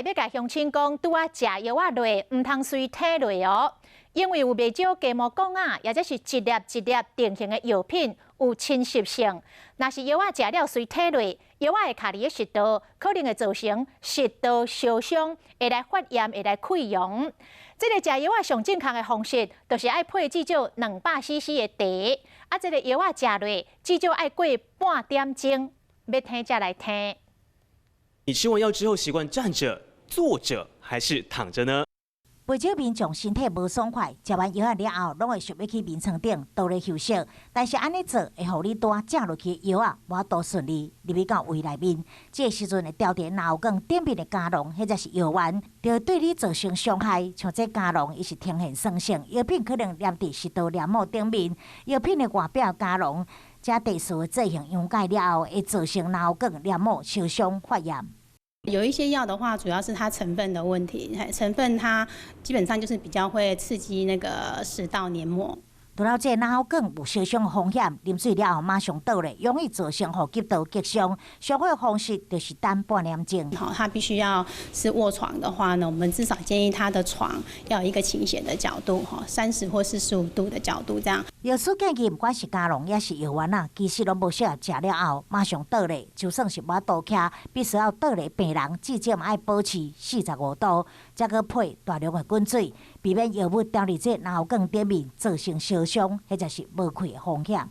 欲共鄉親講，拄仔食藥仔落，毋通隨吞落哦，因為有袂少雞毛摃仔，抑者是一粒一粒定型的藥品有侵蝕性。若是藥仔食了隨吞落，藥仔會卡佇咧食道，可能會造成食道燒傷，會來發炎，會來潰瘍。這个食藥仔上正確的方式，就是愛配至少200 cc 的茶。啊，這个藥仔食落，至少愛過半點鐘，欲聽才來聽。你吃完藥之後習慣站着、坐着還是躺着呢？袂少民眾身體無爽快，食完藥仔了後，攏會想欲去眠床頂倒咧休息。但是按呢做會予你拄仔食落去的藥仔無法度順利入去到胃內面。這个時陣會牢佇咽喉管頂面的膠囊或者是藥丸，就會對你造成傷害。像這膠囊，伊是呈現酸性，藥品可能黏佇食道黏膜頂面，藥品的外表膠囊，這地數會進行溶解了後，會造成咽喉管黏膜燒傷發炎。有一些藥的話，主要是它成分的問題，成分它基本上就是比較會刺激那個食道黏膜。除了這咽喉管有燒傷的風險，啉水了後馬上倒咧，容易造成呼吸道擊傷。上好的方式就是等半點鐘。好，他必須要是臥床的話呢，我們至少建議他的床要有一個傾斜的角度，哈，30或45度的角度這樣。藥師建議，毋管是膠囊抑是藥丸啊，其實攏無適合食了後馬上倒咧，就算是無法度徛，必須要倒咧病人至少嘛愛保持45度，才閣配大量的滾水，避免藥物牢佇這咽喉管頂面造成燒傷或者是無氣的風險。